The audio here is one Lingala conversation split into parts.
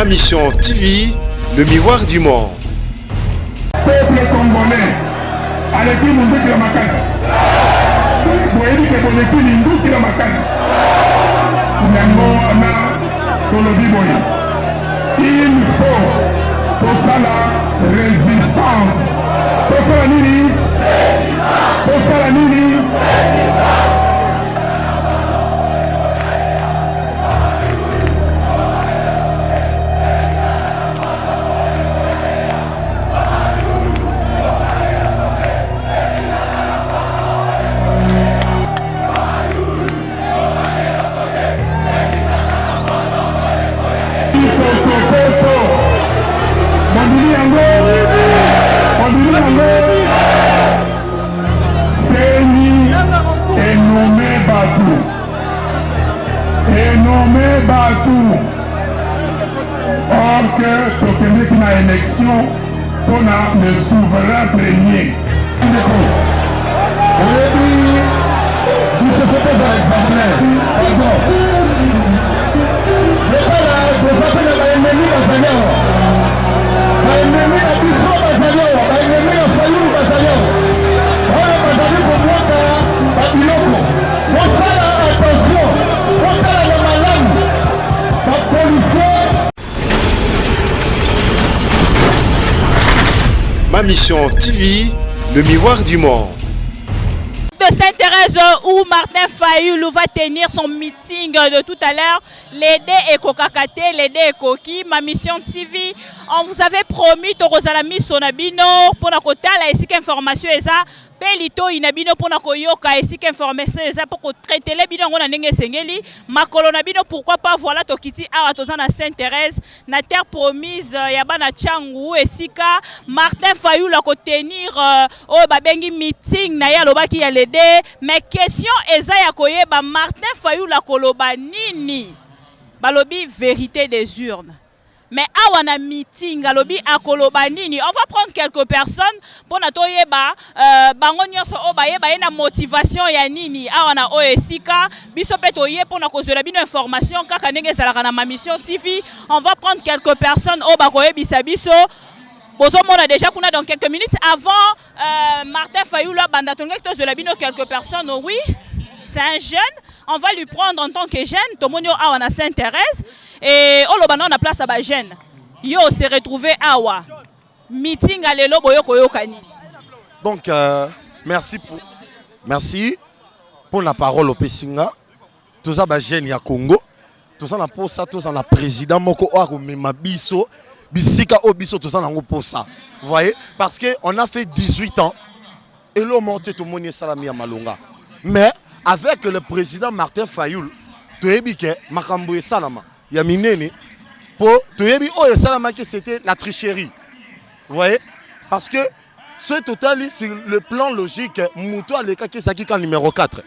Ma Mission TV, le miroir du monde. Peuple congolais aleki munduki na makasi, boyebi ke boleki minduki na makasi. Yango wana tolobi boye, il faut tosala resistance. Tosala nini? Tosala nini? Mondimi yango, mondimi yango, CENI enome bato, enome bato. Or que tokendeki na élection mpona le souverain premier. Ndeko, oyebi biso fo tozala exemplaire. Pardon. Lokola toza mpe na baennemi bazali awa, baennemi na biso bazali awa, baennemi ya Fayulu bazali awa, oyo bazali kobwaka babiloko. Bosala attention, botala na malamu bapolisier. Ma Mission TV, le miroir du monde. De Sainte-Thérèse où Martin Fayulu va tenir son meeting de tout à l'heure. Les deux ekokaka te, les deux ekoki. Ma Mission TV, on vous avait promis tokozala miso na bino pona kotala esika information eza pe litoyi na bino pona koyoka esika information eza po kotraitele bino yango na ndenge esengeli makolo na bino pourquoi pas. Voilà, tokiti awa, toza na Sainte-Thérèse, na terre promise ya bana Tshangu, esika Martin Fayulu akotenir oyo babengi meeting na ye alobaki ya le deux. Mais question eza ya koyeba Martin Fayulu akoloba nini. Balobi vérité des urnes, mais awa na meeting alobi akoloba nini? On va prendre quelques personnes mpona toyeba bango nyonso oyo bayeba ye na motivation ya nini awa na oyo esika. Biso mpe toye mpona kozwela bino information kaka ndenge ezalaka na Ma Mission TV. On va prendre quelques personnes oyo bakoyebisa biso. Bozomona déjà kuna, dans quelques minutes avant Martin Fayulu abanda, tongeki tozwela bino quelques personnes. Oui, c'est un jeune, on va lui prendre en tant que jeune. Tomoni oyo awa na Sainte-Thérèse et oloba nao na place ya bajeune. Yo se retrouver awa, meeting ya lelo, boyo koyoka nini? Donc, merci pour la parole opesi nga. Toza ba jeune ya Congo, toza na posa, toza na président moko oyo akomema biso bisika oyo biso toza nango posa. Vous voyez, parce que on a fait 18 ans eloko moko te tomoni esalami ya malonga. Mais avec le président Martin Fayulu, toyebi ke makambo esalama ya minene, po toyebi oyo esalamaki, c'était la tricherie. Vous voyez, parce que ce totali sur le plan logique, moto alekaki ezalaki ka numéro 4.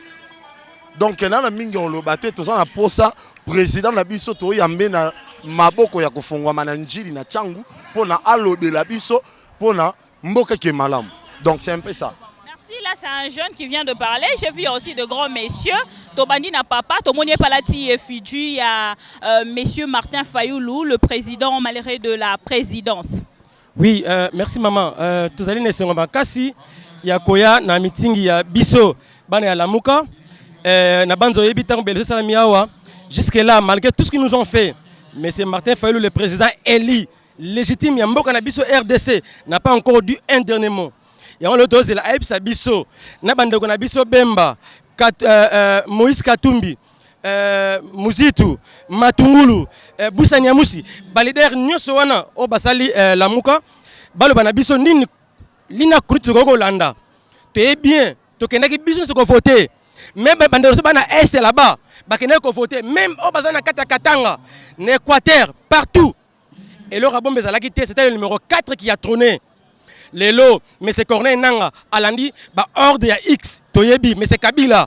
Donc nana mingi oloba te, toza na posa président na biso, toyambe na maboko ya kofungwama na Njili na Tshangu mpona alobela biso mpona mboka eke malamu. Donc c'est un peu ça. Merci, là c'est un jeune qui vient de parler. J'ai vu aussi de grands messieurs. Tobandi na papa, tomoni palati Fidji, il y a monsieur Martin Fayoulou, le président malgré de la présidence. Oui, merci maman. Tozali na esengo makasi ya koya na meeting ya biso bana ya Lamuka. Na banzo oyebi ntango bele esalami awa. Jusque là, malgré tout ce qu'ils nous ont fait, mais c'est Martin Fayulu, le président élu légitime ya mboka na biso RDC, n'a pas encore dit un dernier mot. Yango lelo tozela ayebisa biso na bandeko na biso Bemba, Moïse Katumbi, Muzitu, Matungulu, Busa Nyamusi, baleader nyonso wana oyo basali Lamuka, baloba na biso nini lina kuri tokoki kolanda. Toyebi bien, tokendaki biso nyonso kovote. Même bandeko so bana Est là-bas bakendaki kovote, même oyo baza na kati ya Katanga, na Équateur, partout, eloko ya bombe ezalaki te. C'était le numéro 4 qui a trôné. Lelo mais c'est Corneille Nanga alandi baordre ya X, toyebi, mais c'est Kabila.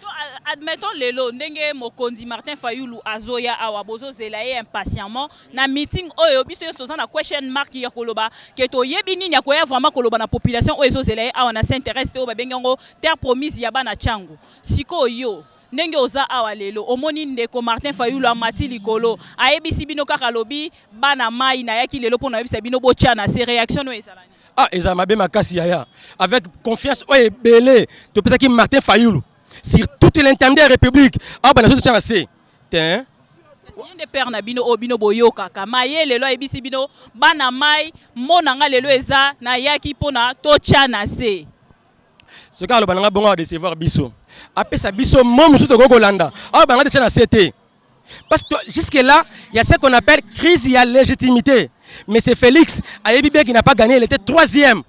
So, admettons lelo ndenge mokonzi Martin Fayulu azoya awa, bozozela ye impatiemment na meeting oyo. Biso nyonso toza na question mark ya koloba ke toyebi nini akoya vraiment koloba na population oyo ezozela ye awa na Sainte Thérèse te, oyo babengi yango terre promise ya bana Tshangu. Sikoyo yo Ndenge oza awa lelo, omoni ndeko Martin Fayulu amati likolo, ayebisi bino kaka, alobi bana mai, nayaki lelo mpo nayebisa bino botya na se. Réaction no ezala nini? Ah, ezala mabe makasi, yaya. Avec confiance oyo ebele topesaki Martin Fayulu sur toute l'étendue ya République, awa bana so totya na se te. Ye nde père na bino oyo bino boyokaka maye. Lelo ayebisi bino bana mai, mona nga lelo eza nayaki mpona totya na se. Soki aloba nanga bongo, adécevoir biso. Apesa biso mo mosusu tokoki kolanda awa banga totya na se te, parce que jusque là il y a ce qu'on appelle crise ya légitimité. Mais c'est Félix ayebi bien qu'il n'a pas gagné, il était troisième.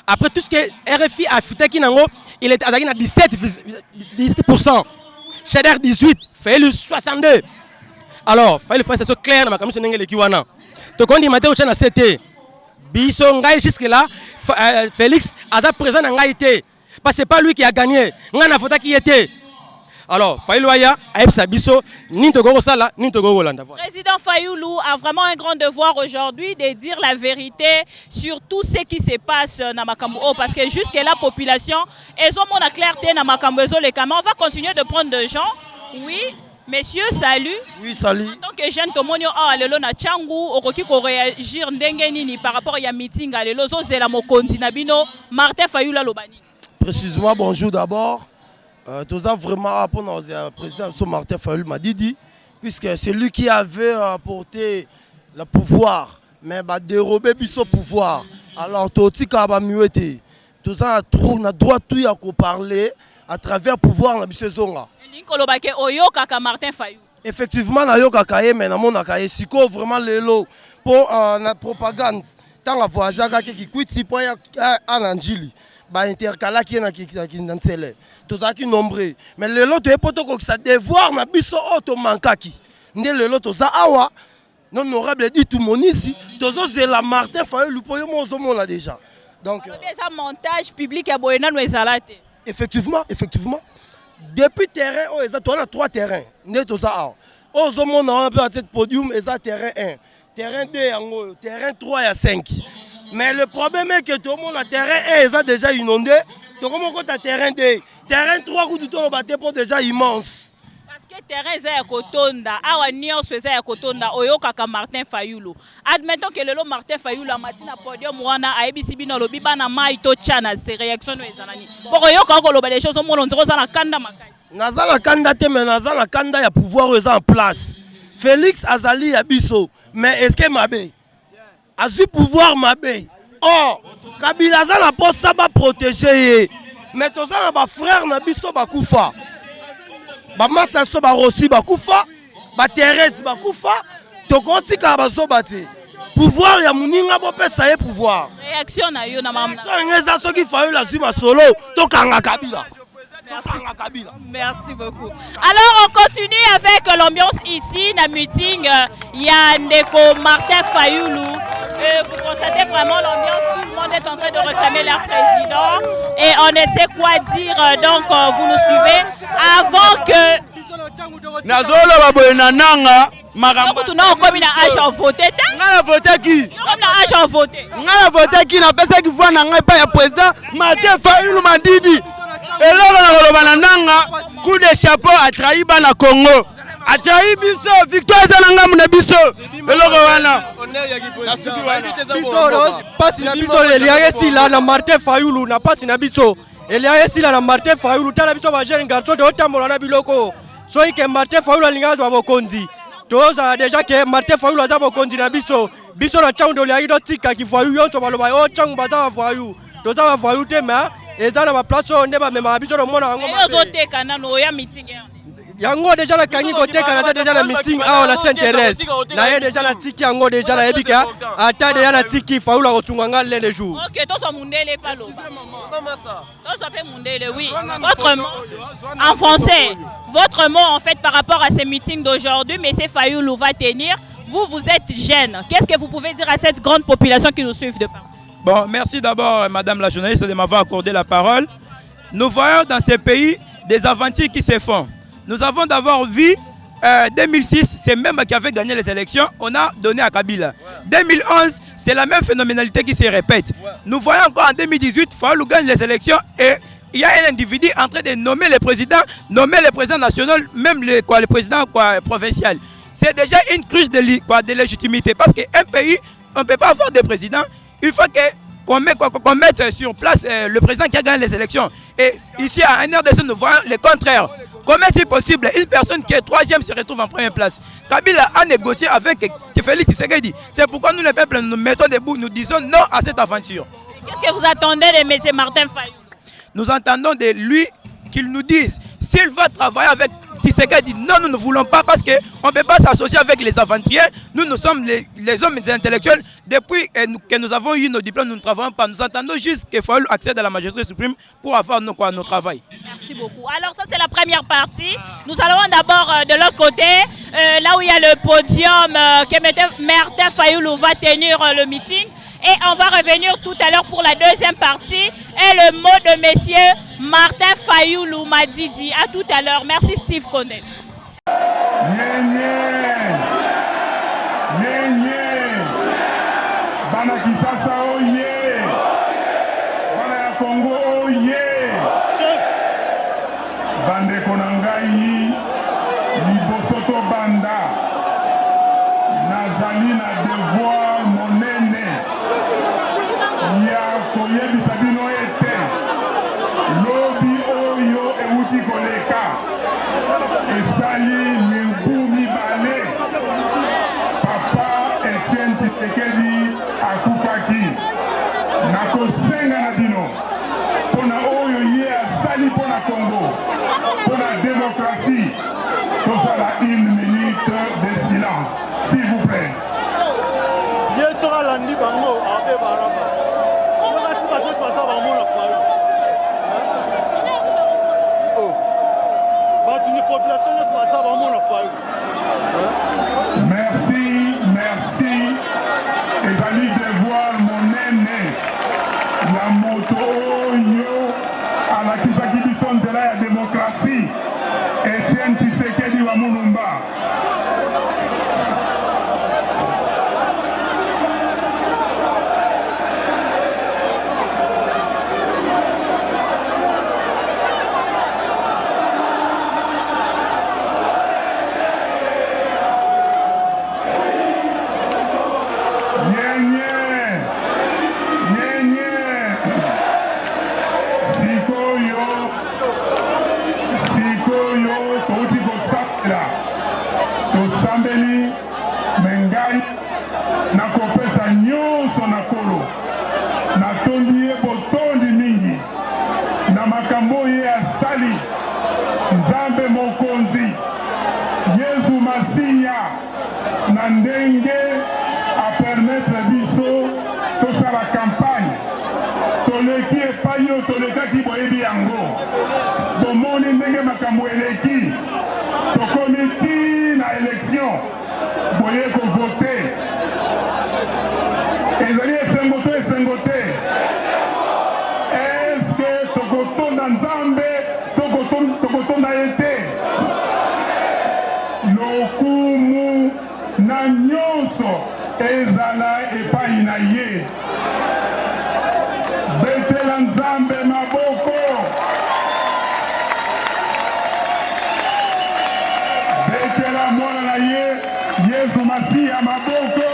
Après tout ce que RFI afutaki nango, il est azalaki na 17, 17%, Shadary 18, Fayulu 62. Alors Fayulu faut so clair na makambo ndenge eleki wana. Tokondima te otya na se te. Biso, ngai, jusque là Félix aza présent na ngai te, parce que c'est pas lui qui a gagné. Ngai navotaki ye te. Alors Fayulu aya ayebisa biso nini tokoki kosala, nini tokoki kolanda. Président Fayoulou a vraiment un grand devoir aujourd'hui de dire la vérité sur tout ce qui se passe na makambo oyo, parce que jusque là population ezomona clarté na makambo ezoleka. Mais on va continuer de prendre des gens. Oui, monsieur, salut. Oui, salut. En tant que jeune, tomoni awa lelo na Tshangu, okoki koréagir ndenge nini par rapport ya meeting ya lelo? Ozozela mokonzi na bino Martin Fayulu aloba nini? Précisément, bonjour d'abord. Toza vraiment pour le président Martin Fayulu Madidi, puisque c'est lui qui avait apporté le pouvoir, mais bah, dérobé biso pouvoir. Alors, totika ba muete. Toza trop na droit tout ya ko parler à travers pouvoir na biso zonga. Elingi koloba ke oyokaka Martin Fayulu? Effectivement, nayokaka ye, mais namonaka ye sikoyo vraiment lelo mpo na propagande. Ntango avoyageakaki Kikwiti mpo ana Njili, baintercalaki ye na nzele, tozalaki nombre. Mais lelo toye mpo tokokisa devoir na biso oyo tomankaki. Nde lelo toza awa, honorable Ditu Monisi, tozozela Martin Fayulu mpo yo mo ozomona déjà. Donc eza montage public ya boye nano ezala te. Effectivement, effectivement, depuis terrain oyo eza, toza na trois terrain. Nde toza awa, oyo ozomona wana mpe na podium eza terrain 1, terrain 2 yango oyo, terrain 3 ya 5. Mais le problème est que tomona terrain 1 eza déjà inondé, tokomokota terrain 2, terrain 3 kutu toloba te mpo déjà immense. Parce que terrain eza ya kotonda awa, nyonso eza ya kotonda. Oyokaka Martin Fayulu. Admettons ke lelo Martin Fayulu amati na podium wana, ayebisi bino, alobi bana mai, totya na se. Réaction no eza nani? Mpo koyoka koloba des choses, omona nzoko oza na kanda makasi. Naza na kanda te, mais naza na kanda ya pouvoir oyo eza en place. Félix azali ya biso, mais est-ce mabe azwi pouvoir mabe? Or Kabila aza na mposa baprotéger ye, mais toza na bafrère na biso bakufa, bamasa biso barosi bakufa, baThérèse bakufa. Tokotikala bazoba te. Pouvoir ya moninga, bopesa ye pouvoir. Réaction na yo na makambo? Réaction yango eza soki Fayulu azwi masolo, tokanga Kabila, tokanga Kabila. Merci beaucoup. Alors, on continue avec l'ambiance ici, na meeting. Il y a Ndeko Martin Fayoulou. Vous constatez vraiment l'ambiance. Tout le monde est en train de réclamer leur président. Et on ne sait quoi dire. Donc, vous nous suivez. Avant que. Nazoloba boye na nanga makambo. Tuna okomi na âge ya voter te? Ngai navotaki. Okomi na âge ya voter? Ngai navotaki, napesaki voix na ngai epai ya président Martin Fayulu Madidi. Eloko na koloba na nanga, coup de chapeau. Atrahi bana Congo, atrahi biso. Victoire eza na ngambu na biso. Eloko wana. Pasi na biso eliaka esila na Martin Fayulu. Na pasi na biso eliaka esila na Martin Fayulu. Tala biso bajeune garçon, totambola na biloko. Soki ke Martin Fayulu alingi azwa bokonzi, tozala déjà ke Martin Fayulu aza bokonzi na biso. Biso na ntango toliaki totikaki voyou nyonso, baloba o ntango baza bavoyou. Toza bavoyou te, mais eza na baplace oyo nde bamemaka biso, tomona yango. Ozoteka nano oya meeting? Yango déjà nakangi koteka. Naza déjà na meeting awa na Saint Thérèse. Naye déjà, natiki yango déjà. Nayebi ke ata déjà natiki, Fayulu akosunga nga l'un des jours. Ok, tozwa mundele paloba, tozwa mpe mundele. Oui, votre mot en français, votre mot en fait par rapport à ces meetings d'aujourd'hui. Mais c'est Fayulu va tenir. Vous, vous êtes jeune, qu'est-ce que vous pouvez dire à cette grande population qui nous suit de partout? Bon, merci d'abord, madame la journaliste, de m'avoir accordé la parole. Nous voyons dans ces pays des aventures qui se font. Nous avons d'abord vu 2006, c'est même qui avait gagné les élections, on a donné à Kabila. 2011, c'est la même phénoménalité qui se répète. Nous voyons encore en 2018, Fayulu gagne les élections et Il y a un individu en train de nommer le président, nommer le président national, même le, quoi, le président quoi, provincial. C'est déjà une crise de, quoi, de légitimité. Parce qu'un pays, on ne peut pas avoir de président. Il faut que qu'on mette, qu mette sur place euh, le président qui a gagné les élections. Et ici, à un nous voyons le contraire. Comment est-il possible Une personne qui est troisième se retrouve en première place. Kabila a négocié avec Félix Tshisekedi. C'est pourquoi nous, les peuples, nous nous mettons debout, nous disons non à cette aventure. Qu'est-ce que vous attendez de M. Martin Fayou Nous entendons de lui qu'il nous dise s'il va travailler avec Tshisekedi, non, nous ne voulons pas parce qu'on ne peut pas s'associer avec les aventuriers. Nous, nous sommes les, les hommes intellectuels. Depuis que nous avons eu nos diplômes, nous ne travaillons pas. Nous attendons juste qu'il faut accéder à la majorité suprême pour avoir nos, quoi, nos travail. Merci beaucoup. Alors ça, c'est la première partie. Nous allons d'abord euh, de l'autre côté, euh, là où il y a le podium euh, que Martin Fayoulou va tenir le meeting. Et on va revenir tout à l'heure pour la deuxième partie et le mot de messieurs Martin Fayoulou Madidi. À tout à l'heure. Merci Steve Condé. Bana Kinshasa oye! Bana ya Congo oye! Bandeko na ngai, liboso tobanda, nazali na devoir monene ya koyebisa bino ete lobi oyo ewuti koleka esali mibu mibale Papa Etienne Tshisekedi akufaki. Nakosenga na bino mpo na oyo ye asali mpo na Congo, mpo na democratie, tosala une minute de silence s'il vous plait. Ye soki alandi bango abeba na bango. Kasi bato nyonso baza bamona Fayulu. Oh. Bato ni population nyonso baza bamona Fayulu. Merci, merci. Ezali devoir monene ya moto oyo alakisaki biso nzela ya demokrasi, Etienne Tshisekedi wa Mulumba. Nyenye nyenye sikoyo sikoyo touti kosambela tosambeli me ngai nakopesa nyonso na kolo natondi ye botondi mingi na makambo oyo ye asali. Nzambe Mokonzi, Yezu Masiya, na ndenge a permettre biso tosala campagne. Toleki epai oyo tolekaki, boyebi yango. Bomoni ndenge makambo eleki, tokomi ti na election, boye ko voter. Ezali esengo to esengo te? Est-ce tokotonda Nzambe to tokotonda ye te? Lokumu na nyonso ezala epai na ye. Betela Nzambe maboko. Betela mwana na ye Yesu Masiya maboko.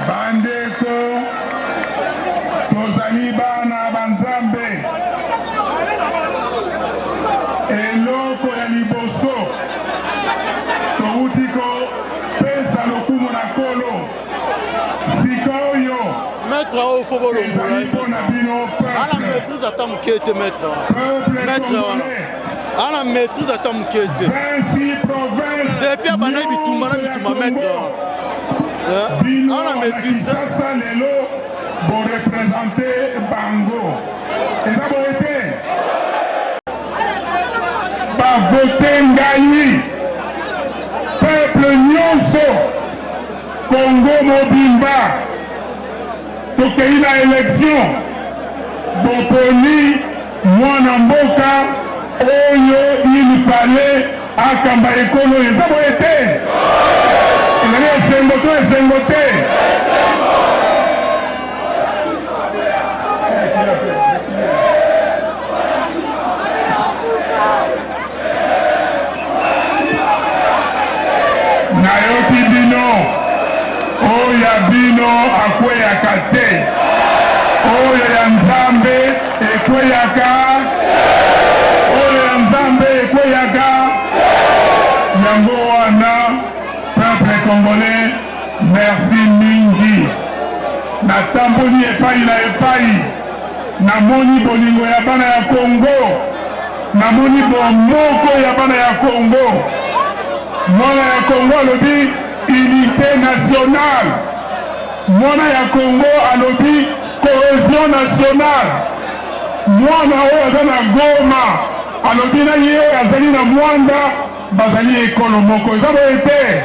Bandeko, tozali bana ba Nzambe. Eloko ya liboso towuti kopesa lokumu na Nkolo sikoyo Maître oyo fo bolongola ezali mpo na bino ana peuple. maîtrise ata moke te maître Peuple maître wana congolais, ana maîtrise ata moke te 26 provinces depuis abandaki bitumba na nyonso ya bitumba maître Congo. wana Bino ana na maîtrise te Kinshasa lelo bo represente bango eza boye te? Ba vote ngai peuple nyonso Congo mobimba tokei na election boponi mwana mboka oyo il fallait akamba ekolo eza boye te? Ezali esengo to esengo te? Nayoki bino, oyo ya bino akweyaka te, oyo ya Nzambe ekweyaka, oyo ya Nzambe ekweyaka. Yango wana peuple congolais, merci mingi. Natamboli epai na epai, namoni bolingo ya bana ya Congo. Namoni bomoko ya bana ya Congo. Mwana ya Congo alobi unite nationale. Mwana ya Congo alobi cohesion nationale. Mwana oyo aza na Goma alobi na ye oyo azali na Mwanda bazali ekolo moko. Eza boye te?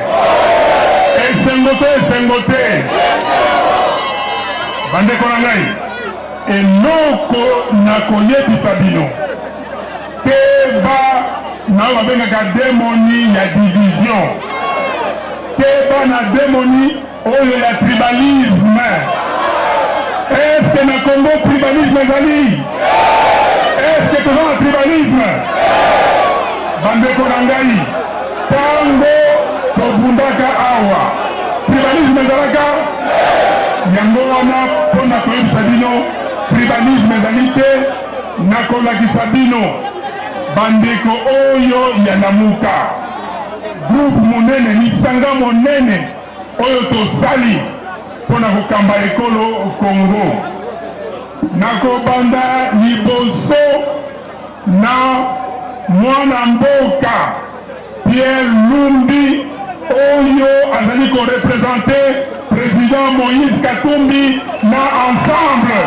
Esengo to esengo te? Bandeko na ngai, Eloko nakoyebisa bino, keba na oyo babengaka demoni ya division, keba na demoni oyo ya tribalisme. Est-ce que na Congo tribalisme ezali? Est-ce que toza na tribalisme? Bandeko na ngai, tango tobundaka awa, tribalisme ezalaka? Yango wana mpo na koyebisa bino tribalisme ezali te, nakolakisa bino bandeko oyo ya Lamuka, groupe monene, lisanga monene oyo tosali mpo na kokamba ekolo Congo. Nakobanda liboso na mwana mboka Pierre Lumbi oyo azali ko representer president Moïse Katumbi na ensemble.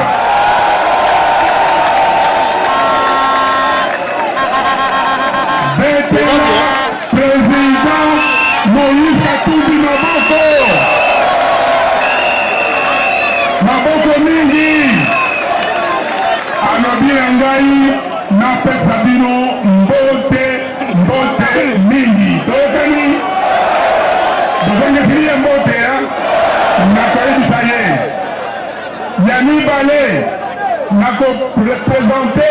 Betela president Moïse Katumbi maboko. Maboko mingi. Alobi na ngai napesa bino mbote mbote mingi. Toyokani? Bozongisili ye mbote ya? Nakoyebisa ye. Ya mibale, nakopresente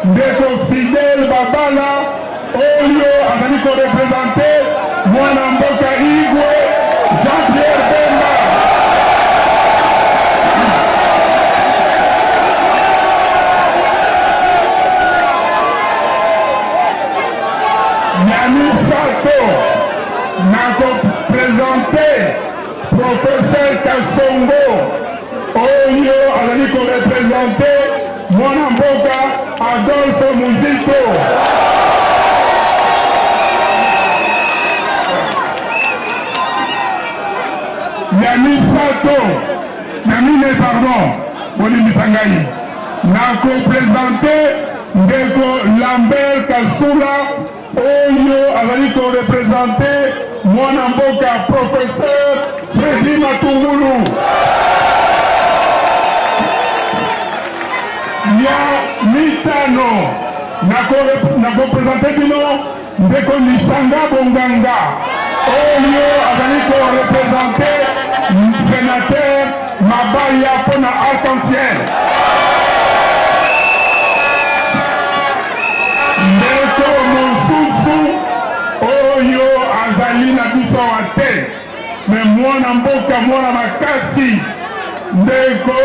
ndeko Fidèle Babala oyo azali korepresente mwana mboka Igwe Jean-Pierre Bemba. Ya misato, nakopresente Professeur Kasongo oyo azali korepresente mwana mboka Adolphe Muzito. Ya misato, ya mine pardon, bolimbisa ngai, nakopresente ndeko Lambert Kasula oyo azali ko representer mwana mboka professeur Freddy Matungulu. Ya mitano, nakopresente bino ndeko Lisanga Bonganga oyo azali ko representer senateur Mabaya mpo na Arc-en-Ciel. Ndeko mosusu oyo azali na biso awa te, me mwana mboka, mwana makasi, ndeko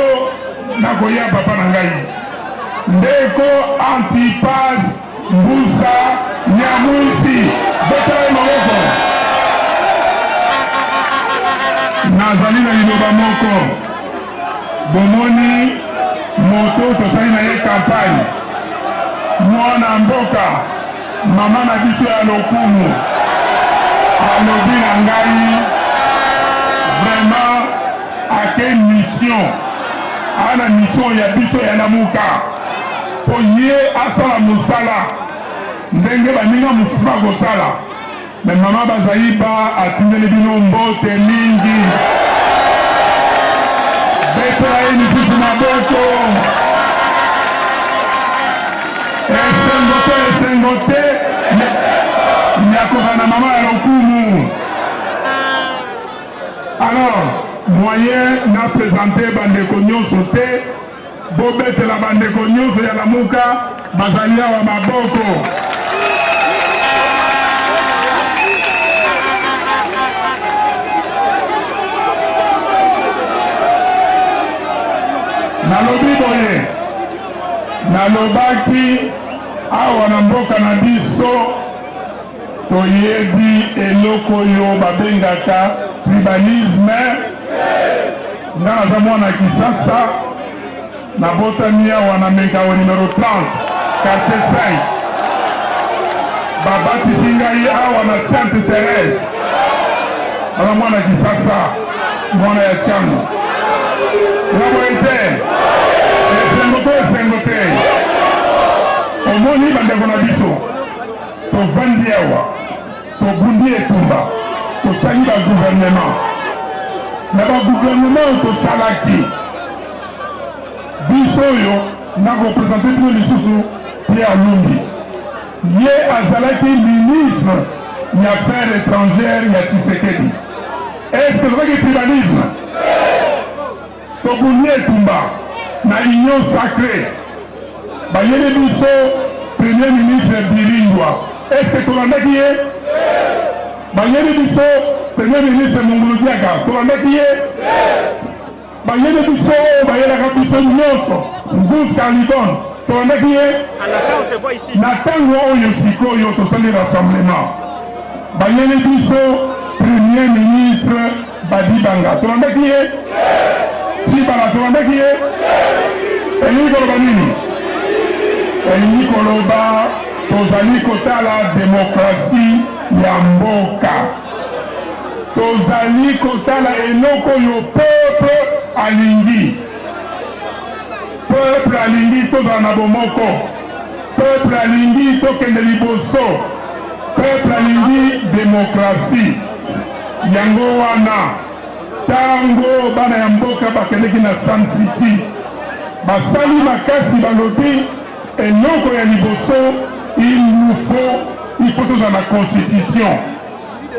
nakoya papa na ngai, ndeko Antipas Mbusa Nyamwisi, betela ye maboko. Nazali na liloba moko, bomoni moto tosali na ye campagne, mwana mboka, mama na biso ya lokumu, alobi na ngai vraiment ake mission, ana mission ya biso ya Lamuka mpo ye asala mosala ndenge baninga mosusu bakosala. Mais mama Bazaiba atindeli bino mbote mingi. Betela ye lisusu maboko. Esengo to esengo te ya kozala na mama ya lokumu. Alors, moyen na presenter bandeko nyonso te, bobetela bandeko nyonso ya Lamuka bazali awa maboko. Nalobaki awa na mboka na biso toyebi eloko oyo babengaka tribalisme. Nga naza mwana Kisasa, nabotami awa na Menkao numero 30 quartier 5. Babatisi ngai awa na Sainte Therèse. Naza mwana Kisasa, mwana ya Tshangu. Na boye te, esengo to esengo te. Omoni bandeko na biso, tovandi awa, tobundi etumba, tosali ba gouvernement. Na ba gouvernement oyo tosalaki, biso oyo nakopresente bino lisusu Pierre Lumbi. Ye azalaki ministre ya affaires etrangères ya Tshisekedi. Est-ce que tozalaki tribalisme? Tobundi etumba na union sacree, bayeli biso premier ministre Birindwa. Est-ce que tolandaki ye? Bayeli biso premier ministre Mungulu Diaka, tolandaki ye? Bayeli biso oyo bayelaka biso nyonso Nguz Carlibon, tolandaki ye? Na ntango oyo sikoyo tosali rassemblement, bayeli biso premier ministre Badibanga, tolandaki ye? Tshibala, tolandaki ye? Elingi koloba nini? Elingi koloba tozali kotala demokrasi ya mboka. Tozali kotala eloko oyo peuple alingi. Peuple alingi tozala na bomoko. Peuple alingi tokende liboso. Peuple alingi demokrasi. Yango wana tango bana ya mboka bakendeki na Sun City, basali makasi, balobi eloko ya liboso il nous faut, il faut tozala na constitution.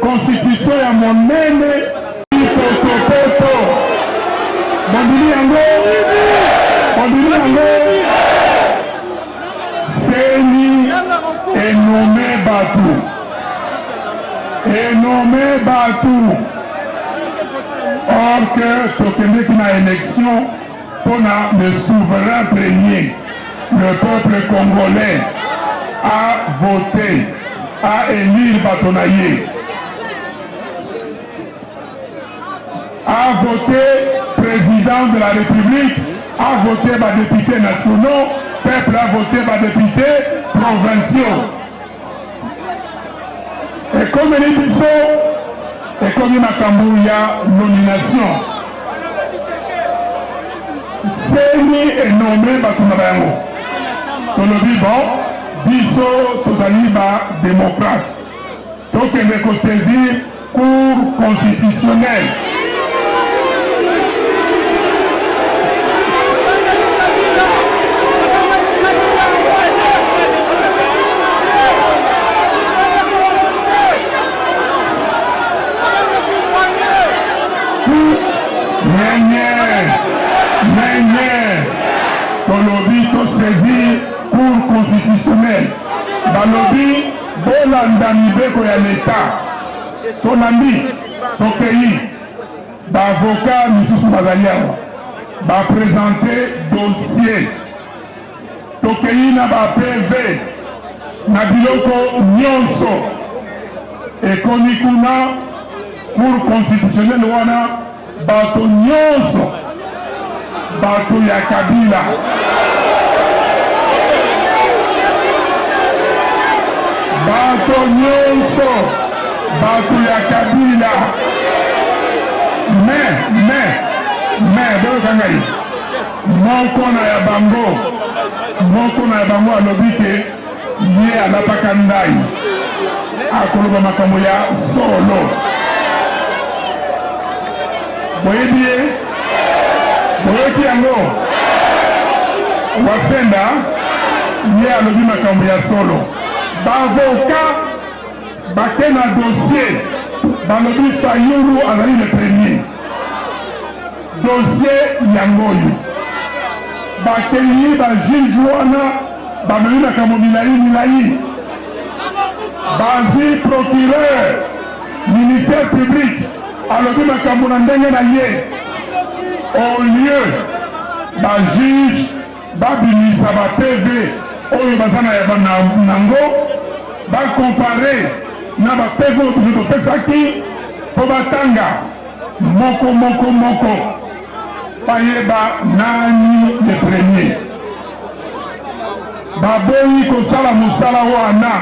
Constitution ya monene potopoto. Bondimi yango? Bondimi yango? Seni enome bato, enome bato or que tokendeki na election mpona le souverain premier, le peuple congolais a voté, a élire bato na ye, a voté président de la République, a voté ba députés nationaux, peuple a voté ba députés provinciaux. Ekomeli biso, ekomi makambo ya nomination. Seni enome bato na bango. Tolobi bon, biso tozali ba démocrate, tokende kosaisir cour constitutionnelle. Nyenye, nyenye, tolobi tosaisir cour constitutionnelle. Balobi bolanda mibeko ya leta. Tolandi, tokeyi. Ba avocats misusu bazali awa, ba presenter dossier. Tokeyi na ba PV na biloko nyonso. Ekomi kuna cour constitutionnelle wana bato nyonso bato ya Kabila. Bato nyonso bato ya Kabila. Mais, mais, mais, boyoka ngai. Moko na ya bango, moko na ya bango alobi ke ye alapaka ndai akoloba makambo ya solo. Boyebi ye? Boyoki yango? Wasenda ye alobi makambo ya solo. Bavoka bake na dossier, balobi Fayulu azali le premier. Dossier yango oyo bakeyi ba juge wana bamemi makambo milayi milayi, bazwi procureur ministère public alobi makambo na ndenge na ye, au lieu ba juge. Babimisa ba PV oyo baza na nango, ba comparer na ba PV oyo biso topesaki mpo batanga moko moko moko bayeba nani le premier. Baboyi kosala mosala wana,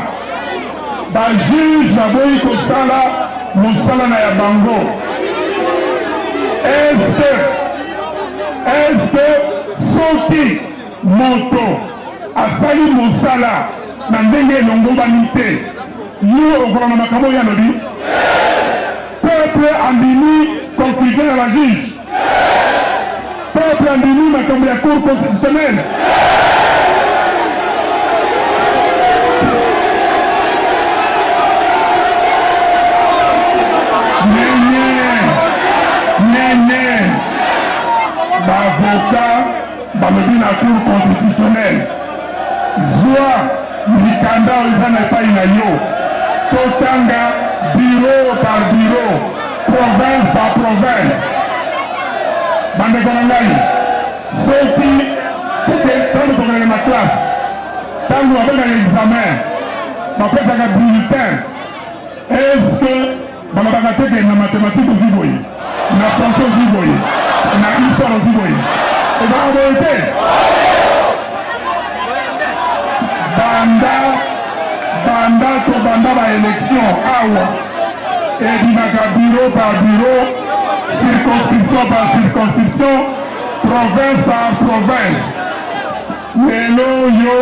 ba juges baboyi kosala mosala na ya bango. Est-ce est-ce soki moto asali mosala na ndenge elongobani te, yo okolanda makambo oyo alobi? Peuple andimi conclusion ya ba juges? Peuple andimi makambo ya cour constitutionnelle? Nene, nene, ba avocats balobi na cour constitutionnelle, zwa mikanda oyo eza na epai na yo, totanga bureau par bureau, province par province. Bandeko na ngai, soki ntango tokendeke na classe, ntango babengaka examen, bapesaka bulletin, est-ce que balobaka te ke na mathématique ozwi boye, na français ozwi boye, na histoire ozwi boye? Ezalaka boye te. Banda banda tobanda ba élection awa, ebimaka bureau par bureau, circonscription par circonscription, province par province. Lelo oyo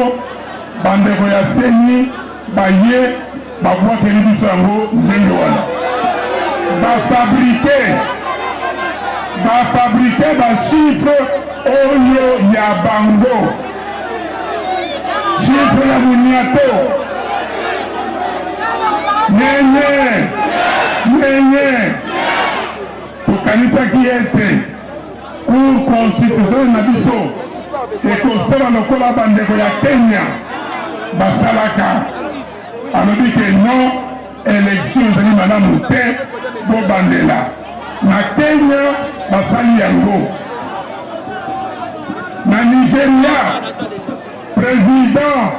bandeko ya CENI baye babwakeli biso yango ndenge wana, bafabrike bafabrike ba chiffre oyo ya bango, chiffre ya munyato nene nene. Tokanisaki ete cour constitutionnelle na biso ekosala lokola bandeko ya Kenya basalaka. Alobi ke non, election ezali malamu te, bobandela. Na Kenya basali yango. Na Nigeria, president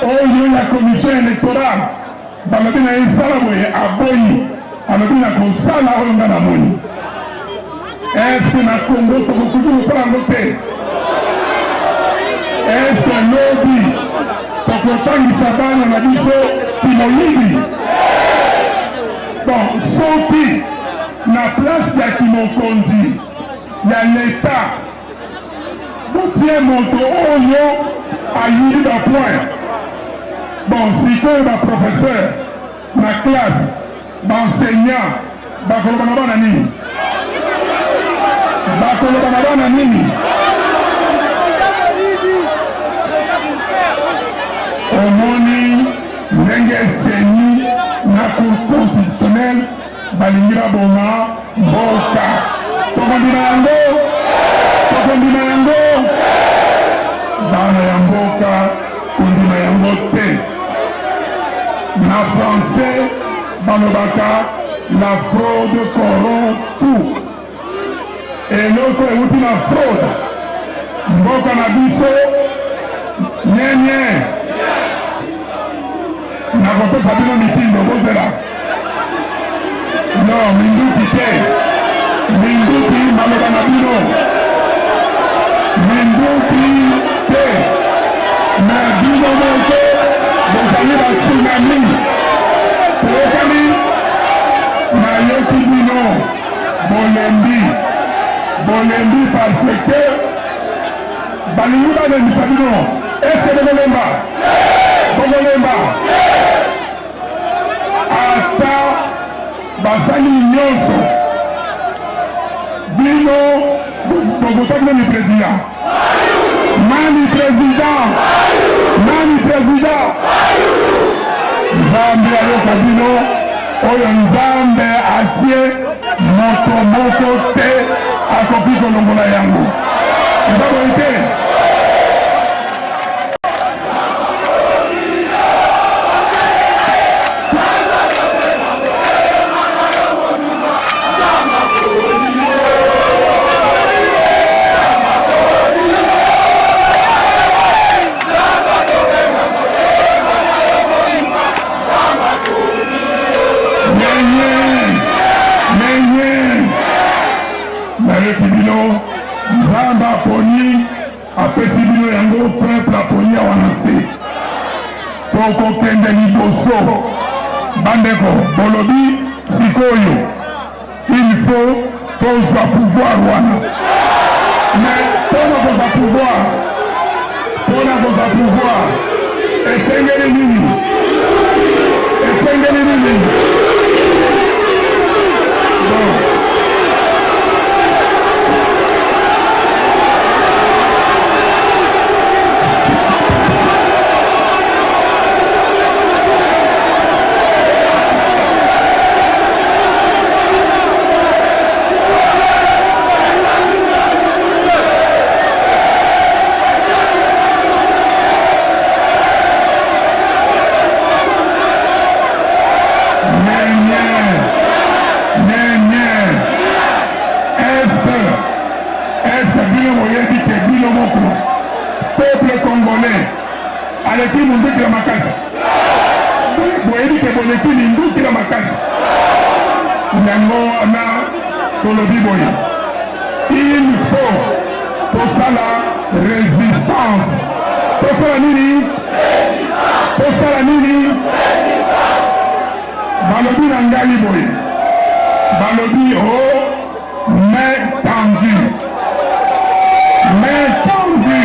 oyo ya commission electorale balobi na ye sala boye, aboyi, alobi na kosala oyo nga namoni. Eske na Congo tokokoki kosala yango te? Eske lobi tokotangisa bana na biso kimoyibi? Bon, soki na place ya kimokonzi ya leta botie moto oyo ayibi ba point, bon, sikoyo ba professeur na classe, ba enseignant bakoloba na bana nini? Bakoloba na bana nini? Omoni ndenge CENI na cour constitutionnelle balingi baboma mboka. Tokondima yango? Tokondima yango? Bana ya mboka, kondima yango te. Na français balobaka la fraude corrompt tout. Eloko euti na fraude, mboka na biso nyenye. Nakopesa bino mitindo, bozela. Non, minduki te, minduki maloba na bino, minduki te, na bino moko bozali ba tsunami. Toyokani, nayoki bino bolembi, bolembi parce que balingi balembisa bino. Ese bokolemba, bokolemba ata basali nyonso bino bovotaki nani president? Nani president? Nani president? Nzambe ayoka bino. Oyo Nzambe atie, moto moko te akoki kolongola yango. Eza boye te? Napesi bino yango peuple aponi awa na nse. Tokokende liboso. Bandeko, bolobi sikoyo il faut tozwa pouvoir wana. Mais mpona kozwa pouvoir, mpona kozwa pouvoir esengeli nini? Esengeli nini? Bon. Peuple congolais aleki munduki ya makasi boyebi ke boleki minduki na makasi yango wana tolobi boye il faut tosala resistance tosala nini tosala nini balobi na ngai boye balobi o oh, main tendue main tendue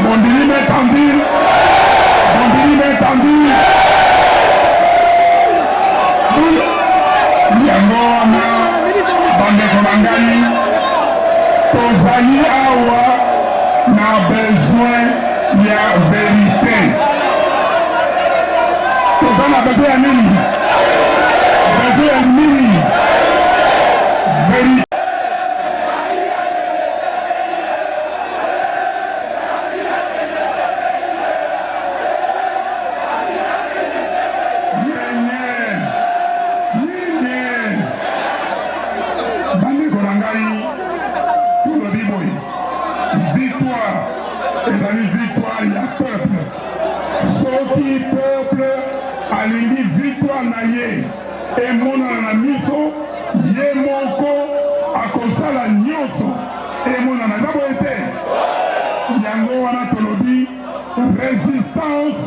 Bondimi main tendue Bondimi main tendue Yango wana bandeko na ngai, tozali awa na besoin ya verite. Toza na besoin ya nini? Besoin ya nini? Verite. Bandeko na ngai, tolobi boye, victoire ezali victoire ya peuple. Soki peuple alingi victoire na ye emonana na miso, ye moko akosala nyonso emonana. Eza boye te? Yango wana tolobi Resistance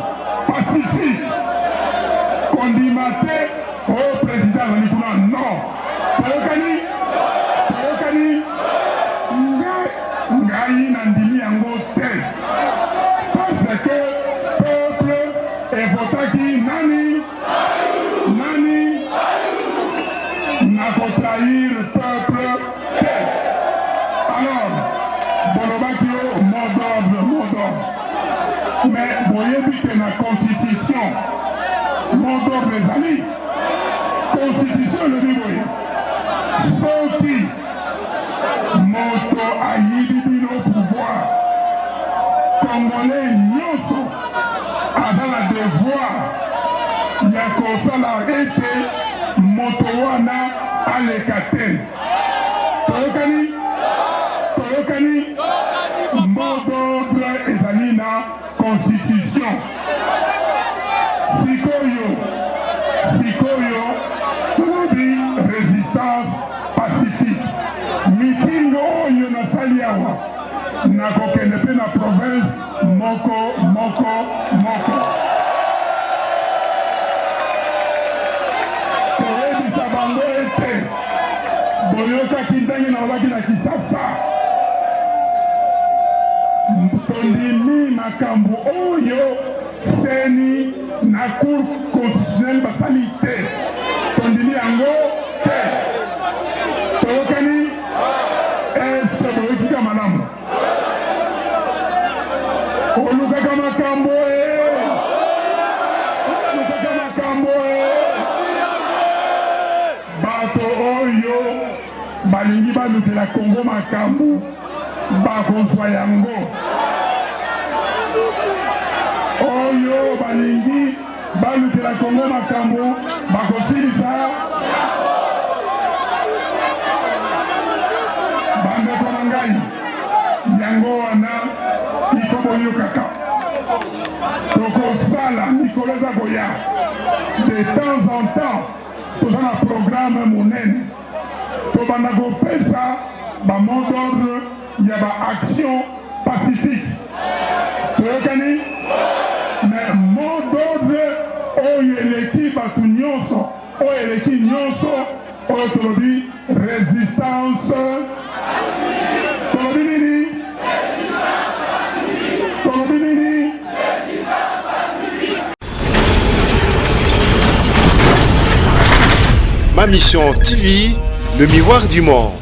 pacifique kondima te oyo oh, president azali kuna non toyokani toyokani nge ngai nandimi yango te parce que peuple evotaki nani nani nakotrahir peuple te. Alors bolobaki yo mot d'ordre, mot d'ordre. Mais boyebi ke na constitution mot d'ordre ezali. Constitution elobi boye, soki moto ayibi bino pouvoir, congolais nyonso aza na devoir ya kosala ete moto wana aleka te. Toyokani? Toyokani? Mot d'ordre ezali na constitution. Sikoyo, sikoyo tolobi resistance pacifique. Meeting oyo nasali awa nakokende mpe na province moko moko moko. Koyebisa bango ete boyokaki ndenge nalobaki na Kisasa, tondimi makambo oyo seni na cour constitutionnelle basali te, tondimi yango te. Toyokani? Est-ce boyoki malamu? Olukaka makambo e, olukaka makambo e. Bato oyo balingi balukela Kongo makambo bakozwa yango. Oyo balingi balukela Kongo makambo bakosilisa. Bandeko na ngai, yango wana Toyokaka, tokosala mikolo eza koya. De temps en temps toza na programme monene, tobanda kopesa ba mot d'ordre ya ba action pacifique. Toyokani? Mais mot d'ordre oyo eleki bato nyonso, oyo eleki nyonso, oyo tolobi resistance. Tolobi nini? Tolobi nini? Ma Mission TV, le miroir du monde.